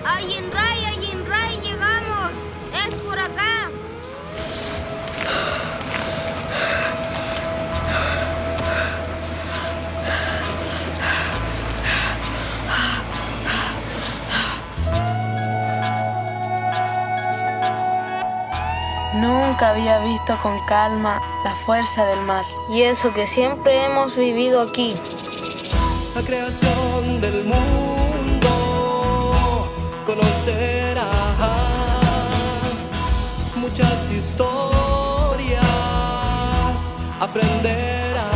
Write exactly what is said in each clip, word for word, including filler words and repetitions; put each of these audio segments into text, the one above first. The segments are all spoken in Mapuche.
Ayinray, ayinray, llegamos. Es por acá. Nunca había visto con calma la fuerza del mar. Y eso que siempre hemos vivido aquí. La creación del mundo conocerás, muchas historias aprenderás.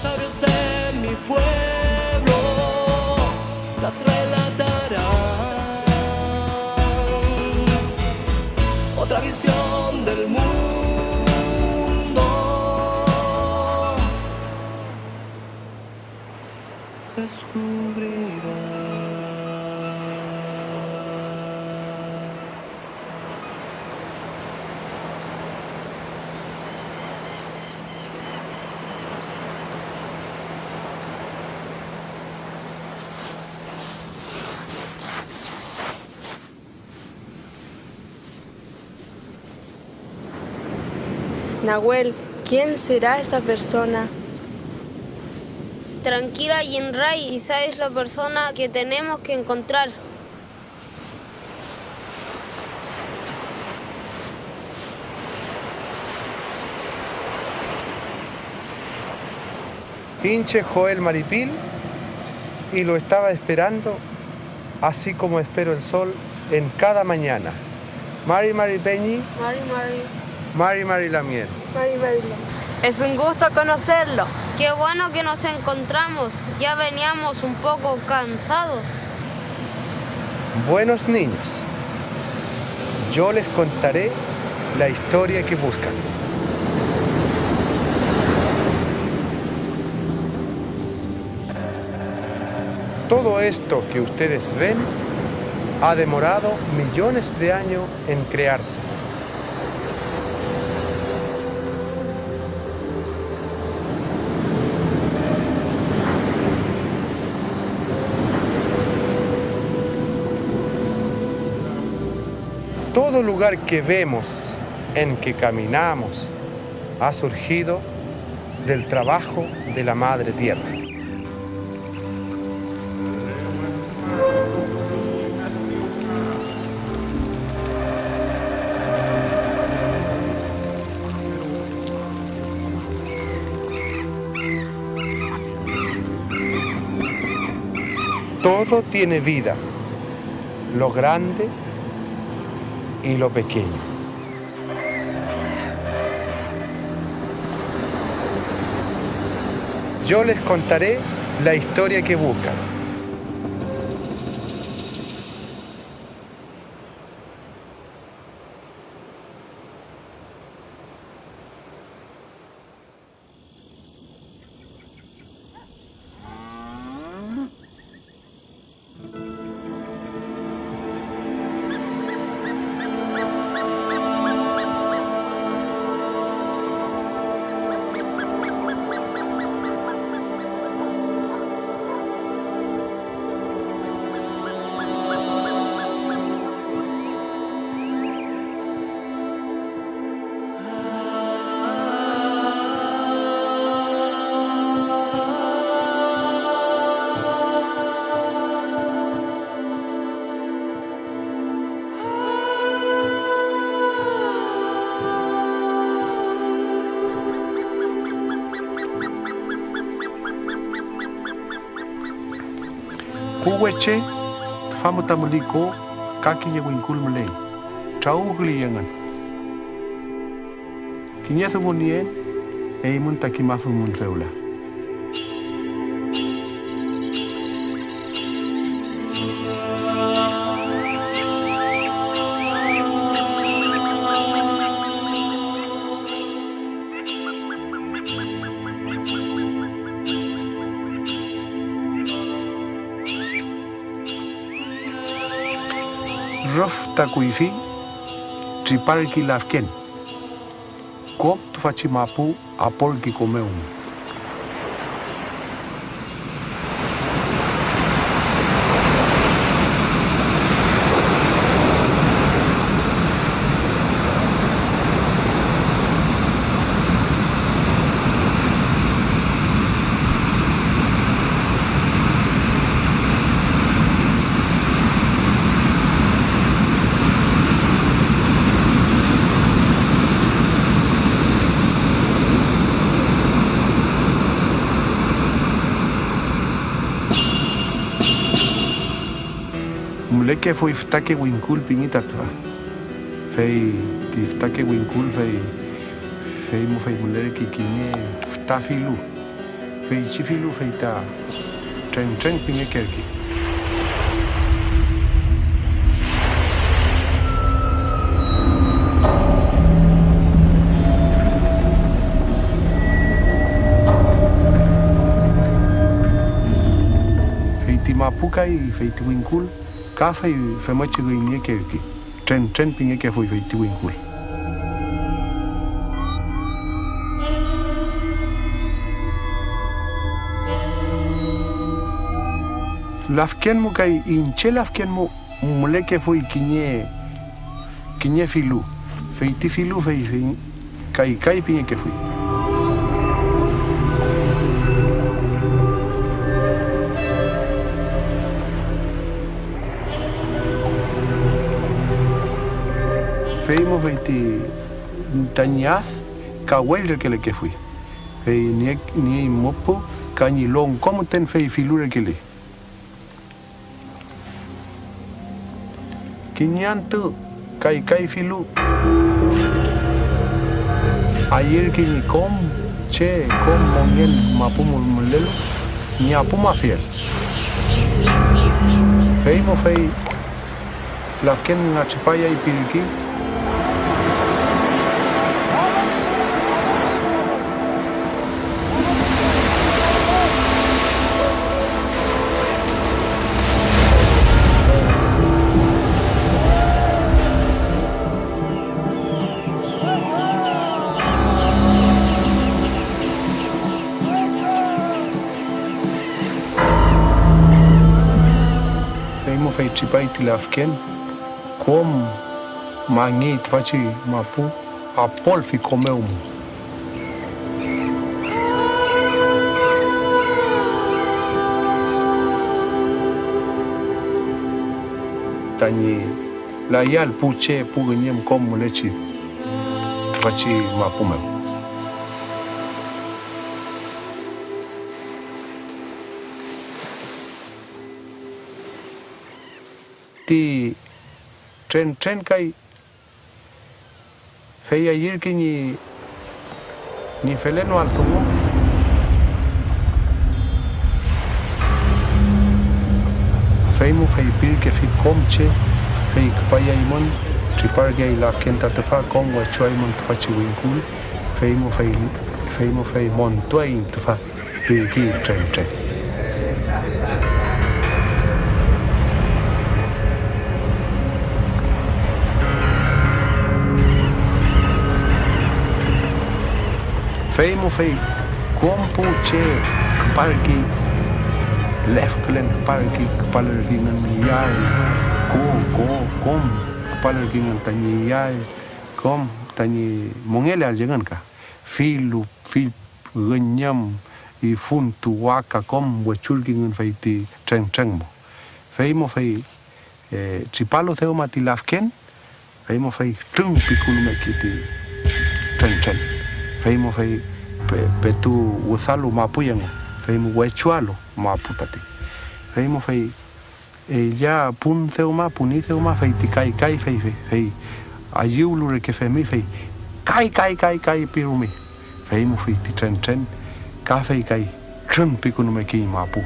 Sabios de mi pueblo las relatarán. Otra visión del mundo descubrirás. Nahuel, ¿quién será esa persona? Tranquila, Yinray, quizá es la persona que tenemos que encontrar. Iñche Joel Maripil, y lo estaba esperando, así como espero el sol en cada mañana. Mari mari peñi. Mari mari. Mari mari lamngen. Mari mari lamngen. Es un gusto conocerlo. Qué bueno que nos encontramos. Ya veníamos un poco cansados. Buenos niños, yo les contaré la historia que buscan. Todo esto que ustedes ven ha demorado millones de años en crearse. Todo lugar que vemos, en que caminamos, ha surgido del trabajo de la Madre Tierra. Todo tiene vida, lo grande y lo pequeño. Yo les contaré la historia que buscan. Pu weche, tüfa müta müli ko ka kiñe wingkul müley, trawüwküley engün. Kiñe dungu nien, eymün ta kimafimün fewla. Rüf ta kuyfi triparki lafken, kom tüfachi mapu aporki ko mew. Mülekefuy fütake wingkul pingi ta tüfa. Fey ti fütake wingkul fey, fey mu fey mülerkey kiñe füta filu. Feychi filu fey ta Trengtren pingekerkey. Fey ti mapu kay, fey ti wingkul, ka fey femngechi üyniekerkey. Trengtren pingekefuy fey ti wingkul. Lafken mu kay, iñche lafken mu mülekefuy kiñe, kiñe filu, fey ti filu fey, fey kay, kay pingekefuy. Fey mu fey ti tañi ad kawell reke lekefuy, fey nie-, niey müpü ka ñi longko müten fey filu rekele. Kiñe antü kaykayfilu, ayürkey ñi kom che kom mongen mapu mu-, mülelu ñi apumafiel. Fey mu fey lafken nga tripayay pirki. Fey mu fey tripay ti lafken, kom mangey tüfachi mapu, apolfi ko mew mu. Tañi layal pu che pu üñüm kom mülechi tüfachi mapu mew. Ti Trengtren kay, fey ayürkey ñi, ñi felenoael dungu. Fey mu feypirkefi kom che, fey küpayaymün, triparkeay lafken ta tüfa, kom wechuaymün tüfachi wingkul, fey mu fey, fey mu fey montuaiñ tüfa. Pirkey Trengtren. Fey mu fey kom pu che küparkey, lefkülen küparkey, küpalerkeyngün iyael, ko, ko, kom küpalerkeyngün tañi iyael, kom tañi mongeleael engün ka, filu, fill üñüm, ifuntu, waka, kom wechurkeyngün fey ti Trengtren mu. Fey mu fey, e, tripalu dewma ti lafken, fey mu fey trüngpikünumekey ti Trengtren. Fey mu fey pe-, petu wüdalu mapuy engu, fey mu wechualu mapu tati. Fey mu fey Ella pun dewma, puni dewma, fey ti kay, kay, fey, fey, fey ayüwlu reke femi, fey kay, kay, kay, kay pirumi. Fey mu fey ti Trengtren, ka fey kay trünpikünumekey mapu.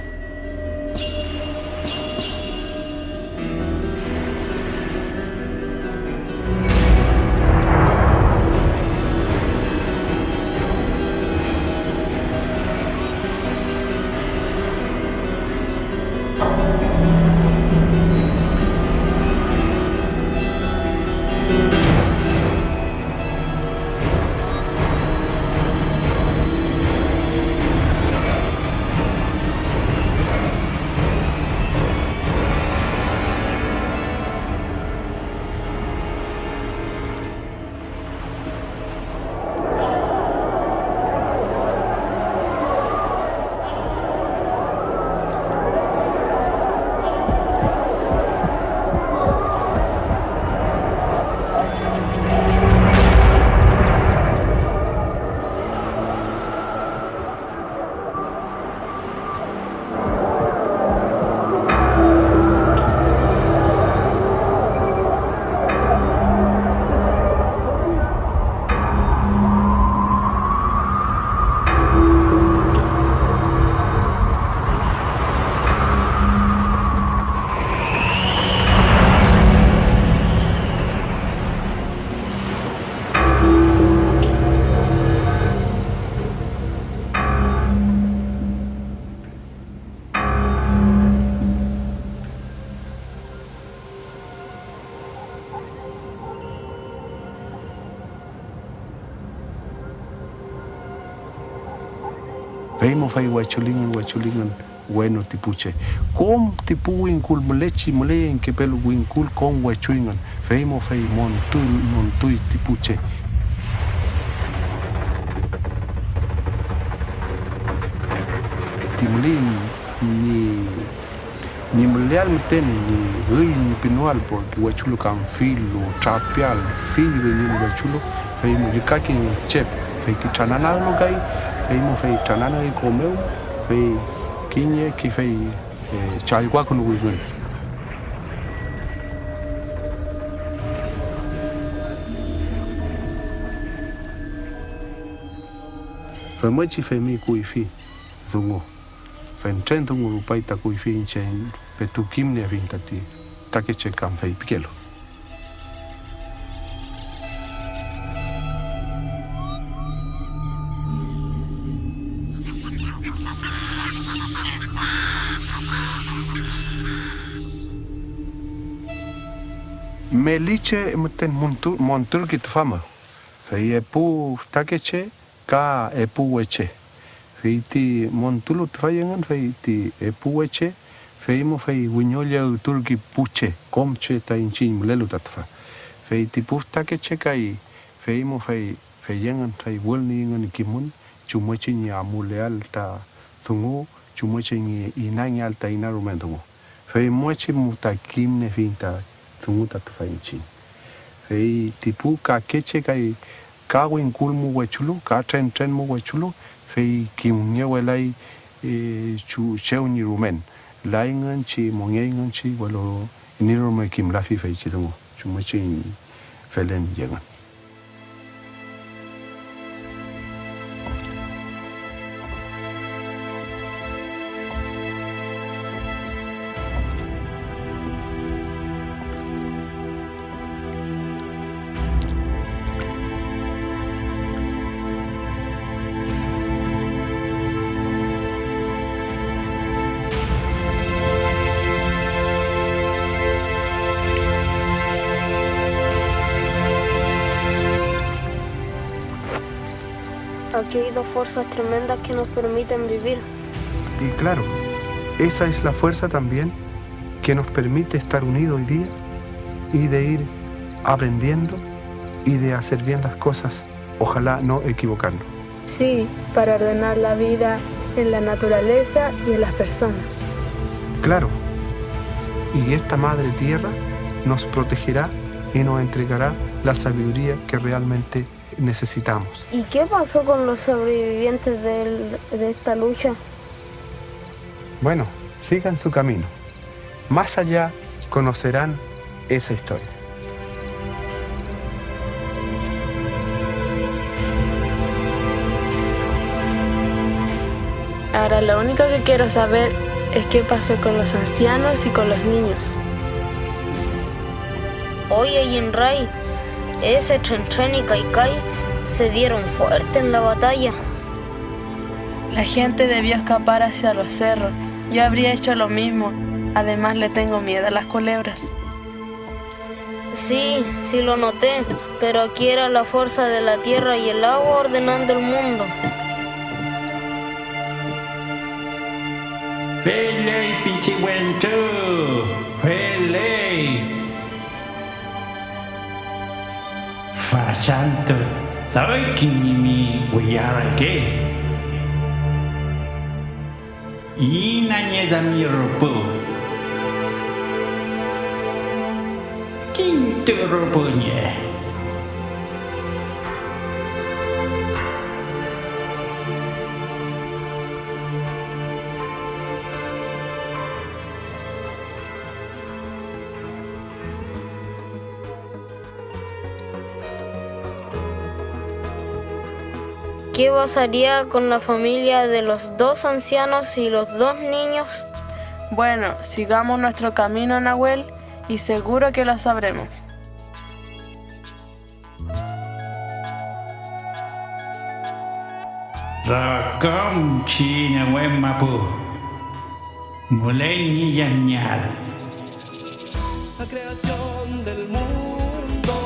Fey mo fey wechulingün, wechulingün wenu ti pu che. Kom ti pu wingkul mülechi, müleyengkepelu wingkul, kom wechuyngün, fey mo fey montul-, montuy ti pu che. Ti müley ñi Ñi müleael müten ñi üy ñi pinoael, porque wechulu kam filu, trapeael, fill üñüm wechulu, fey llükaki ñi chep, fey ti trananaglu kay, fey mo fey trananagi ko mew, fey kiñe ki fey, eh, challwakünuwingün. Femngechi femi kuyfi dungu. Fentren dungu rupay ta kuyfi iñche petu kimniefiñ tati fütakeche kam feypikelu. Meli che müten muntu-, monturki tüfa mew, fey epu fütakeche ka epu weche. Fey ti montulu tüfay engün, fey ti epu weche, fey mo fey wiñollüturki pu che, kom che ta iñchiñ mülelu ta tüfa. Fey ti pu fütakeche kay, fey mo fey, fey engün fey wülniyngün kimün chumngechi ñi amuleael ta dungu, chumngechi ñi inangeael ta ina rume dungu. Femngechi mu ta kimniefiñ ta dungu ta tüfa iñchiñ. Fey ti pu kakeche kay ka wingkul mu wechulu, ka trentren mu wechulu, fey kimngewelay, e, chu-, chew ñi rumen. Layngün chi mongeyngün chi, welu iney rume kimlafi feychi dungu, chumngechi ñi felen yengün. Aquí hay dos fuerzas tremendas que nos permiten vivir. Y claro, esa es la fuerza también que nos permite estar unidos hoy día y de ir aprendiendo y de hacer bien las cosas, ojalá no equivocarnos. Sí, para ordenar la vida en la naturaleza y en las personas. Claro, y esta madre tierra nos protegerá y nos entregará la sabiduría que realmente necesitamos. ¿Y qué pasó con los sobrevivientes del, de esta lucha? Bueno, sigan su camino. Más allá conocerán esa historia. Ahora lo único que quiero saber es qué pasó con los ancianos y con los niños. Oye, Yinray, ese Trentren y Kaykay se dieron fuerte en la batalla. La gente debió escapar hacia los cerros. Yo habría hecho lo mismo. Además, le tengo miedo a las culebras. Sí, sí lo noté, pero aquí era la fuerza de la tierra y el agua ordenando el mundo. Feley, pichi wentru, feley. Fachantü doy kimimi wiya reke. Inañe tami rüpü. Kintu rüpü ñi. ¿Qué pasaría con la familia de los dos ancianos y los dos niños? Bueno, sigamos nuestro camino, Nahuel, y seguro que lo sabremos. Rakamchi newen mapu. Müley ñi yamngeael. La creación del mundo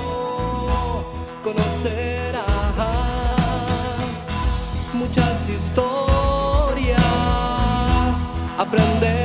conocerás muchas historias. Aprende